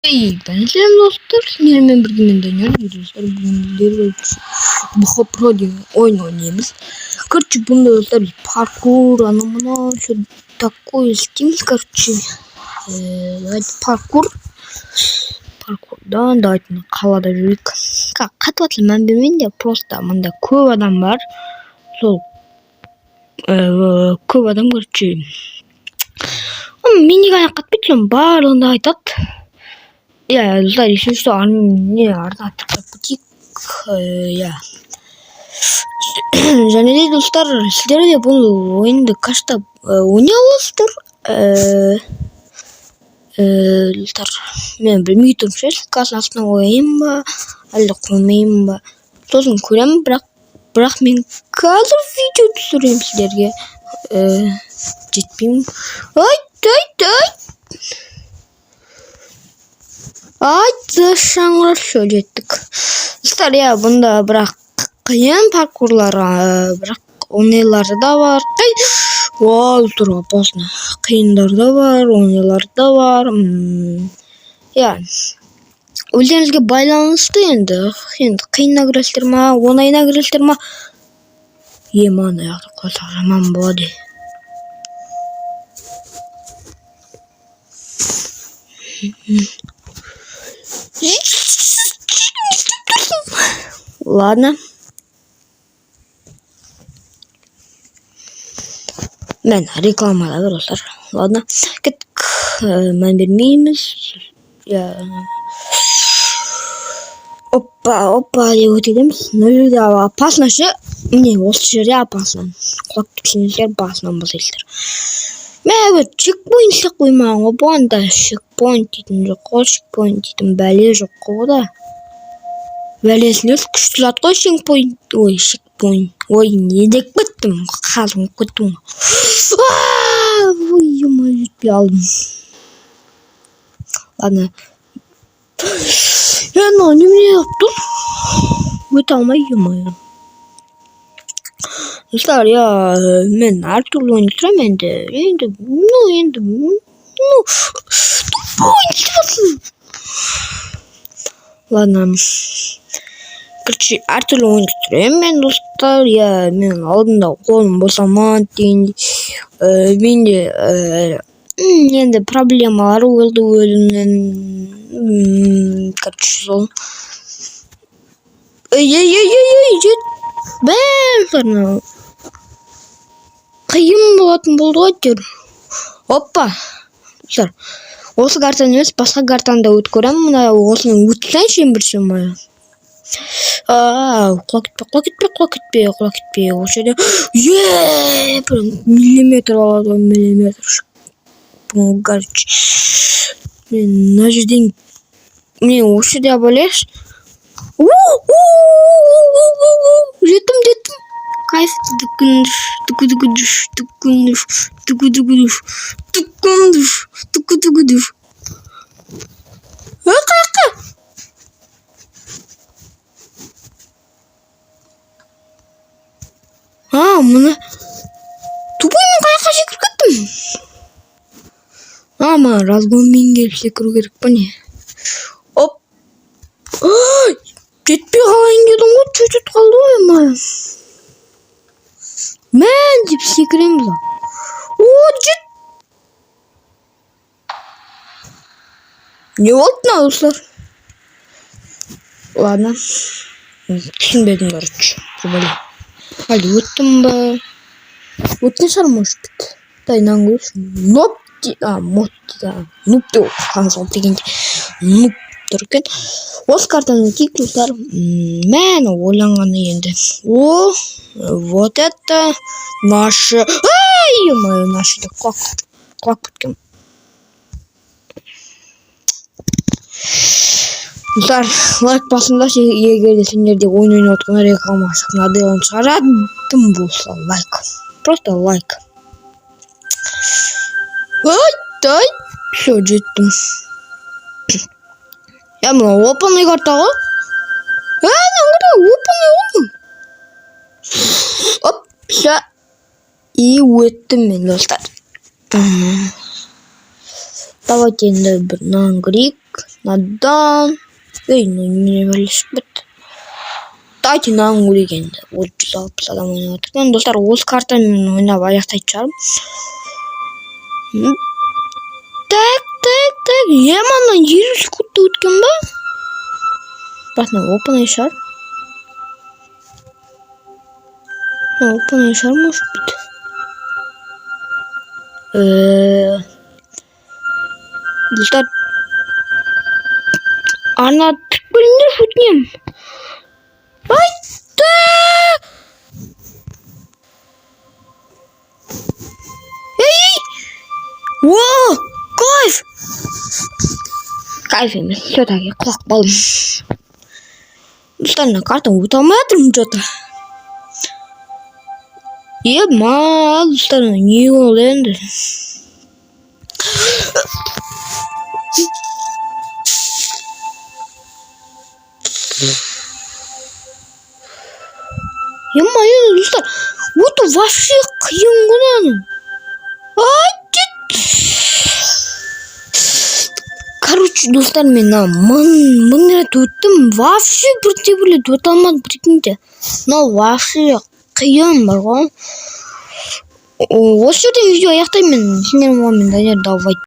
Эй, сәлем, достар, сендермен бірге мен, Данияр. Достар, бүгін біздер БХ Про деген ойын ойнаймыз. Короче, бұнда, достар, біз паркур, анау мынау, все такое істейміз, короче. Давайте паркур. Паркурдан давайте мына қалада жүрейік. Қатып жатыр, мән бермейін, просто мында көп адам бар. Сол көп адам, короче, мен неге аяқ қатпайды, соның барлығында айтады. Иә, достар, если что, не арна тіркеп кетейік. Иә, және де, достар, сіздер де бұл ойынды каштап ойнай аласыздар. Достар, мен білмей тұрмын ше, ссылкасын астына қояйын ба, әлде қоймайын ба, сосын көремін. Бірақ мен қазір видео түсіремін сіздерге. Жетпеймін. Айт, айт, айт, айт, шаңырақ, все, жеттік, достар. Иә, бұнда бірақ қиын паркурлар, бірақ оңайлары да бар. Вау, тұр, опасно. Қиындары да бар, оңайлары да бар. Иә, өздеріңізге байланысты енді қиынына кіресіздер ма, оңайына кіресіздер ма. Е, мына жақта құласақ, жаман болады. Не істеп тұрсың? Ладно, мен рекламада бар, достар. Ладно, кеттік, мән бермейміз. Иә, опа, опа деп өте кетеміз. Мына жерде опасно ше, міне, осы жерде опасно, құлап кетсеңіздер, басынан бастайсыздар. Мә, бір чекпоинт істеп қоймаған ғой бұған да. Чекпоинт дейтін жоқ қой, чекпоинт дейтін бәле жоқ қой. Бұда бәлесі несі, күшті зат қой чекпоинт. Ой, чекпоинт, ой, не деп кеттім, қазір ұмытып кеттім ғой. Ой, ё, жетпей қалдым. Ладно, е, мынау немене қылып тұр, өте алмай, ё-моё. Достар, иә, мен әртүрлі ойын түсіремін енді, ну, енді, ну, тупой, не істеп жатырсың? Ладно, короче, әртүрлі ойын түсіремін мен, достар. Иә, мен алдында қолым босамады дегендей, менде енді проблемалар болды өзімнен. Короче, сол. Ей, ей, ей, ей, ей, жет, мынау қиын болатын болды ғой әйтеуір. Опа, достар, осы картаны емес, басқа картаны да өтіп көремін. Мына осыны өтсеңші ең бірінші. Моя, құлап кетпе, құлап кетпе, құлап кетпе, құлап кетпе. Осы жерде е, прям миллиметр алады ғой, миллиметр. Короче, мен мына жерден, міне, осы жерде абайлайықшы. Жеттім, жеттім, кайф. Дүкіндіш, дүкідүкідүш, дүкіндіш, дүкідүкідүш, дүкіндіш, дүкідүкідүш. Қаяққа? А, мына тупой, мен қаяққа секіріп кеттім? А, мына разгонмен келіп секіру керек па, не? Оп, жетпей қалайын дедім ғой, чуть чуть қалды ғой. Мә, мә деп секіреміз. О, жет, не болды мынау, достар? Ладно, түсінбедім, короче, бір әлде өттім ба? Өткен шығар, может быть. Дай, мынаны көрейікші. Ноп, а, мод дейді, нуб деп оқыған сол дегенде, нуб тұр екен. Осы картаны өтейік, достар. Мә, ойланғаны енді. О, вот это наше, ай, ё-моё, наше деп құлап кеткен. Достар, лайк басыңдаршы, егер де сендер де ойын ойнап отқан реклама шығып, мынадай ойын шығаратын болса, лайк, просто лайк. Ай, ай, все, жеттім. Я, мынау оп-оңай карта ғой. Ә, мынау қара, оп-оңай ғой. Оп, все, и өттім мен, достар. Давайте енді бір мынаны көрейік. Мынадан. Ей, мынау немене, бәле шығып кетті? Давайте мынаны көрейік енді. 360 адам ойнап жатыр екен, достар. Осы картамен ойнап аяқтайтын шығармын. Так, так, так, ема, мына 50 секундта өткен ба? Бірақ мынау оп оңай шығар, мынау оп оңай шығар, может быть. Достар, ана тіркеліңдерші, өтінемін. Айтты! Ей, ей! О, кайф! Кайф емес, все-таки құлап қалдым. Достар, мына картаны өте алмай жатырмын че-то. Ема, достар, не болды енді? Ема, енді, достар, өте вообще қиын ғой мынаның. Ай, короче, достар, мен мына мың рет өттім, вообще бірде бір рет өте алмадым, прикиньте. Мынау вообще қиын бар ғой. Осы жерде видео аяқтаймын. Сендермен болған мен, Данияр, давай.